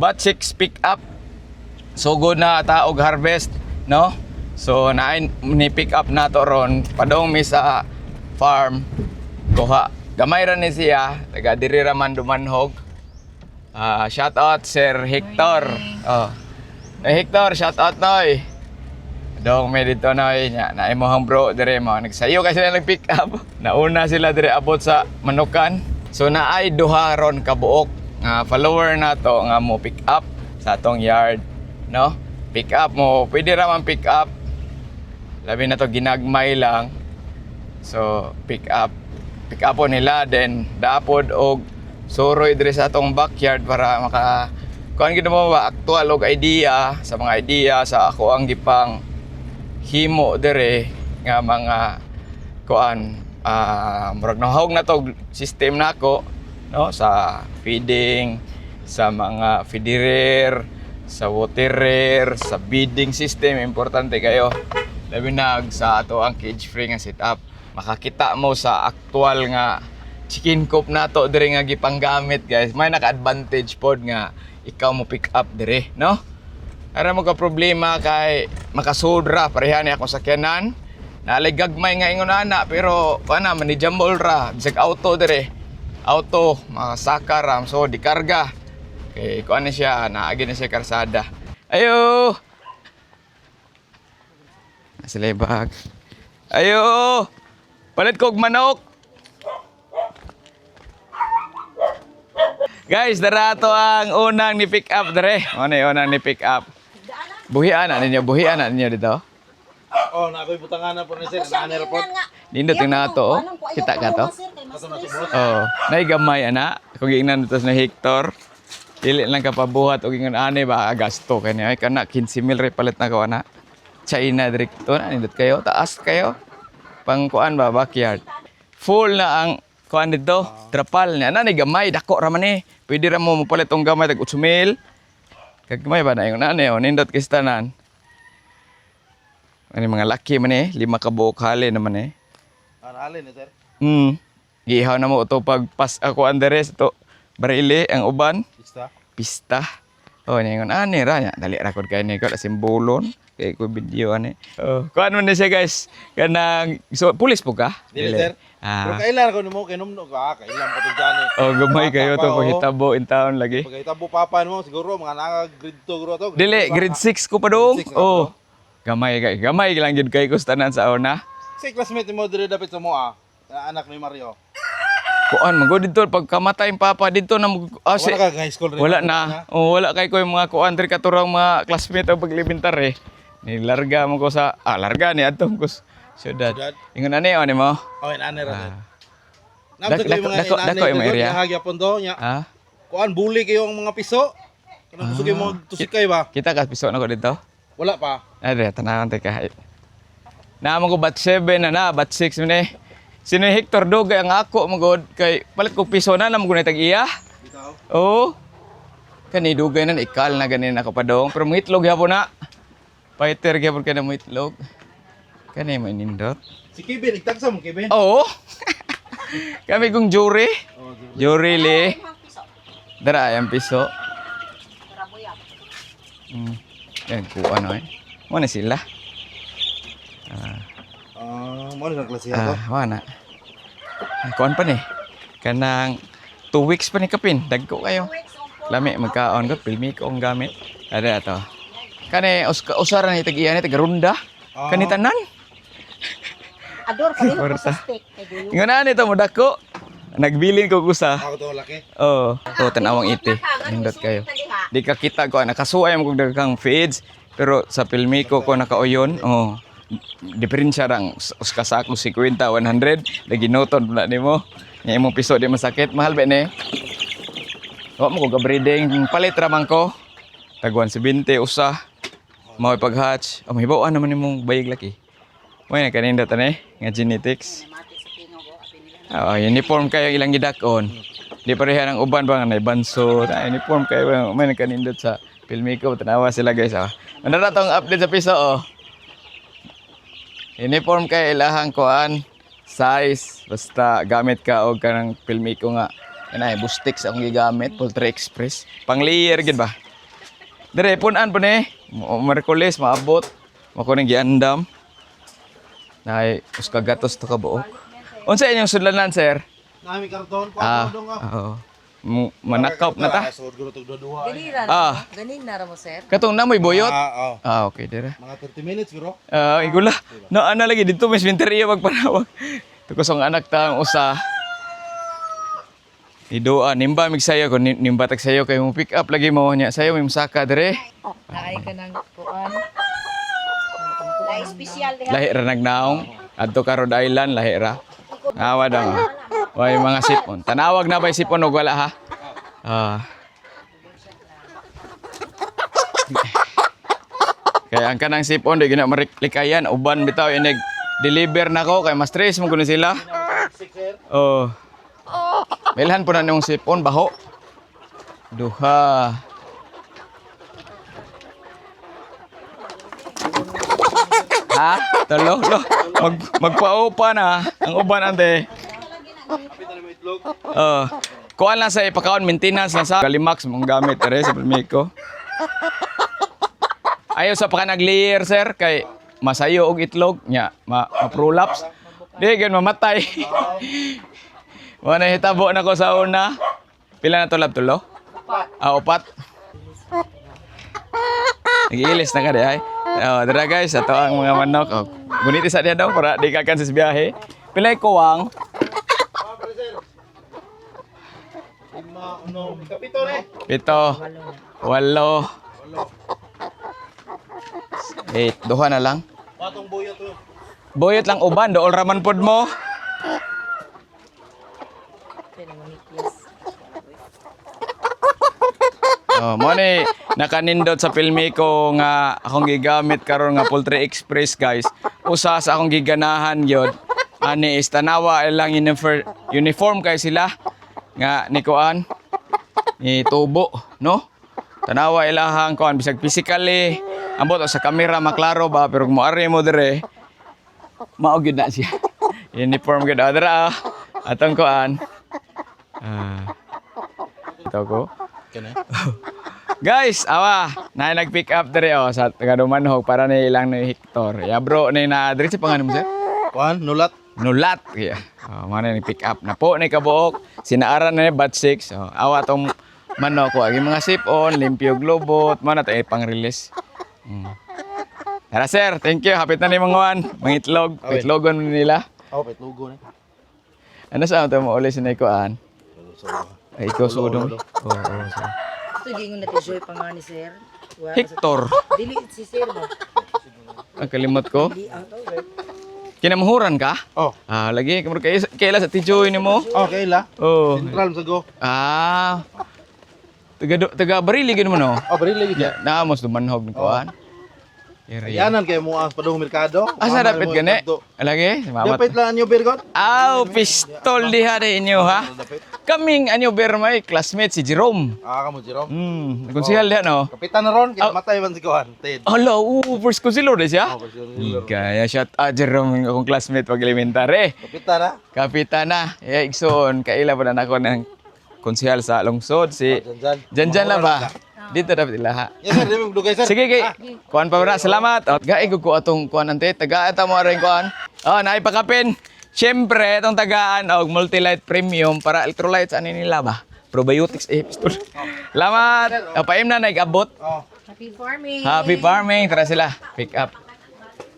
Batch 6 pick up. Sugod na ta og harvest, no? So naay ni pick up nato ron, padong mi sa farm kuha. Gamay ra ni siya, taga diri ra man Dumanhog. Ah, shout out Sir Hector. Oh. Eh, Hector, shout out noy. Dong may dito noy nya na imong bro dire mo nagsayo kasi sila nag pick up. Nauna sila dire abot sa manukan. So naay duha ron kabuok nga follower nato nga mo pick up sa atong yard, no? Pick up mo, pwede ra man pick up. Labi na to ginagmay lang. So pick up. Pick up po nila, then daapod og suroy dire sa atong backyard para maka kuan gid mo ba aktual og idea sa mga idea sa ako ang gipang himo dire nga mga kuan, murag nahog na to system nako, no, sa feeding, sa mga feederer, sa waterer, sa bedding system. Importante kayo labi na sa ato ang cage free nga setup. Makakita mo sa aktual nga chicken coop nato dire nga gipanggamit, guys. May naka-advantage pod nga ikaw mo pick up dire, no? Ara mo ka problema kay makasudra pareha ni akong sakyanan. Nalay gagmay nga ingon ana, pero kana manageable ra bisag auto dire. Auto makasaka ra, so di karga. Kay kuan ni siya, naagi na siya karsada. Ayo. Sila bag. Ayo. Palit kog manok. Guys, dara to ang unang ni pick up dire. Ano yung unang ni pick up? Buhian na ninyo, buhian na ninyo dito. Oh, na ako'y butangan na po ni sir, Ako siya na report. giingnan nga. Nindot yung nato, oh. Kita ka to? Oh, nay gamay ana. Kung giingnan dito na Hector, dili lang kapabuhat og ingon ani ba gasto kay niya. Ay kana 15 mil re palit na ko ana. China direkto na nindot kayo, taas kayo. Pang kuan ba backyard. Full na ang kuan dito, trapal niya. Ana ni gamay dako ra man eh. Pwede ra mo mopalit og gamay tag 8 mil. Kagmay ba na ingon ani oh, nindot kay sa tanan. Ano mga laki man eh, lima ka buok hali naman eh. Aralin ni sir. Gihaw na mo ito pag pas ako anderes to barili ang uban Pista. Pista. Oh, ningon ani ra nya dali ra kod kay ni ko simbolon kay ko video ani. Oh, kuan man ni siya, guys. Kanang so pulis po ka? Dili, sir. Pero Ah. kailan ko nimo kay numno ka, kailan pa to dyan eh. Oh, gamay kayo to Bata pa, oh. pahitabo in town lagi. Pagkahitabo papa mo siguro mga naka grade 2 siguro to. Dili, grade 6 ko pa dong. Grade 6 ka pa. Oh. Gamay kay gamay lang gyud kay ko sa tanan sa una. Si classmate mo dire dapit sa mo ah. Na anak ni Mario. Kuan man go didto pagkamatay ang papa didto na ah, Wala ka high school rin. Wala na. Oh, wala kay ko yung mga kuan diri katurang mga classmate o paglimentar eh. Nilarga mo ko sa larga ni adtong ko sa syudad. Syudad. Ingon ani oh nimo. Oh, inane ra sir. Dako- dako yung area? Nagyapon to nya. Ah, Kuan buli kayo ang mga piso. Kanang gusto kayo mga tusikay ba? Kita ka piso na ko dito. Wala pa. Ay, dire tanawon te ka. Naamo ko batch 7 na na, batch 6 man eh. Sino ni Hector Dugay ang ako magod kay palit ko piso na namo gunay tag iya. Bitaw. Oo. Kani dugay na ikal na ganin ako pa dong pero moitlog gyapon na. Fighter gyapon ka na moitlog. Kani mo nindot. Si Kevin, igtagsa mo Kevin. Oo. Kami kong jury. Oh, Jury li. Dara ay ang piso. Yan kuha no eh. Mo na sila. Ah, mo na klase ato. Ah, wala na. Ay, kuan pa ni. Kanang 2 weeks pa ni kapin. Dagko kayo. Lami magkaon ko pilmi ko ang gamit. Ada ato. Kani usara ni tag-iya ni taga-runda. Ah. Kani tanan. Ador ka ko Kwarta. sa steak kay guyo. Ingon na nito mo dako. Nagbilin ko kusa. Ako to laki. Oo. Oh, tanawang iti. Nindot kayo. Di ka kita ko nakasuay mo kog daghang feeds pero sa filmiko ko nakauyon. Oh. Diferensya rang usa ka sako 50 100 lagi noton pala nimo. Nya imong piso di masakit mahal ba ni? Wa mo ko ga-breeding palit ra man ko. Tag 170 usa. Mao pag-hatch. Oh, mahibaw naman nimong bayig laki. Mo na kanindot ani nga genetics. Oo, uniform kayo ilang gidakon. Di pareha ng uban ba nga nay banso, na uniform kayo may nagkanindot sa filmiko tanawa sila, guys, oh. Ano na tong update sa piso oh. Uniform kayo ilahang kuan size basta gamit ka og kanang filmiko nga kanay bustik sa akong gigamit Poultry Express. Pang layer gid ba? Dire punan po ni. Merkulis maabot. Mako ning giandam. Nay, uska gatos to ka buok. Unsa inyong sudlanan, sir? Nami karton. Ah, Kuha dong ah. oo. Manakop na ta. Suod ko na tog duha. Ganina Ah. Ganina ra mo, sir. Katong na mo'y boyot. Ah, oh. Ah, okay, dire. Mga 30 minutes bro. Ah, igula. Na ana lagi dito may sementeryo magpanawag. Tukos ang anak ta ang usa. Idoa nimba mig sayo ko nimba tag sayo kay mo pick up lagi mo nya sayo may musaka dire. Naay ka ng kuan. Espesyal diha. Lahi ra nagnaong adto ka Rhode Island lahi ra. Awa daw. Way mga sipon. Tanawag na ba sipon og wala ha? Ah. Kaya ang kanang sipon di gina mariklikayan uban bitaw inig deliver nako kay mas stress mo kuno sila. Oh. Milhan po na niyong sipon baho. Duha. Ha? Tulo, lo. Magpaupa na. Ang uban ante. Oh. Kuan lang sa ipakaon maintenance lang sa Galimax mong gamit ere sa Palmico. Ayaw sa paka nag-layer sir kay masayo og itlog nya ma, ma-prolapse. Di gyud mamatay. Wala hitabo na ko sa una. Pila na to lab tulo? Ah, upat. Nag-iilis na ka di ay. Oh, dara guys, ato ang mga manok. Oh, guniti sa diya daw para di ka sa biyahe. Pila kuwang? Lima, uno, kapito ne. Pito. Walo. Eight. Duha na lang. Patong buya to. Boyot lang uban, dool raman pod mo. Oh, mo ni nakanindot sa filmi ko nga akong gigamit karon nga Poultry Express guys. Usa sa akong giganahan gyud. Ani is tanawa ilang uniform, uniform kay sila nga ni kuan ni tubo, no? Tanawa ilahang kuan bisag physically ambot sa kamera maklaro ba pero kung moari mo dire mao gyud na siya. Uniform gyud adra ah. Atong kuan. Ah. Ito ko. Kene. Guys, awa, na nag-pick up dire oh sa taga Dumanhog para ni ilang ni Hector. Ya bro, ni na dire si pangalan mo sir? Kuan, nulat. Nulat. Yeah. Oh, mana ni pick up na po ni kabuok. Sinaaran na ni batch 6. Oh, awa tong manok ko. Ang mga sip-on, limpyo globot, mana tayo pang-release. Tara sir, thank you. Hapit na ni mga wan. Mga itlog. Okay. Itlogon nila. Oh, petlugo ne. Ano sa ato mo uli sinaykuan? Ay, ikaw sudong. Oo, oo, sir. Ito giingon na ti Joy pa nga ni sir. Wa- Hector. Dili si sir mo. Ang kalimot ko. Di ang to. Sir. Kinamuhuran ka? Oh. Ah, lagi kamur kay kaila sa tijoy nimo. Oh, kaila. Oh. Sentral sa go. Ah. Taga taga Barili gid mo no. Oh, barili gid. Ya, naamos dumanhog ni kuan. Area. Yanan kay mo ang padung merkado. Ah, sa dapat gani. Lagi, salamat. Dapat lang anyo birgot. Aw, pistol diha di inyo ha. Dapat. Kaming anyo bermay classmate si Jerome. Ah, kamo Jerome. Konsehal diha no. Kapitan na ron kay matay man si Kuan. Ted. Hala, oo, first consilor di siya. Oh, first consilor. Kaya shout out Jerome akong classmate pag elementary. Kapitan na. Kapitana, ya igsoon kaila pa na nako ng konsehal sa lungsod si Janjan. Janjan lang ba? Dito dapat ilaha. Yes sir, di mo dugay sir. Sige kay kuan pa ra, salamat. Oh, gaig ko atong kuan ante, tagaan ta mo aring kuan. Oh, naipakapin. Siyempre, itong tagaan og Multilight Premium para electrolytes ani nila ba? Probiotics eh pistol. Salamat. Oh, paim na nag-abot. Oh. Happy farming. Happy farming. Tara sila. Pick up.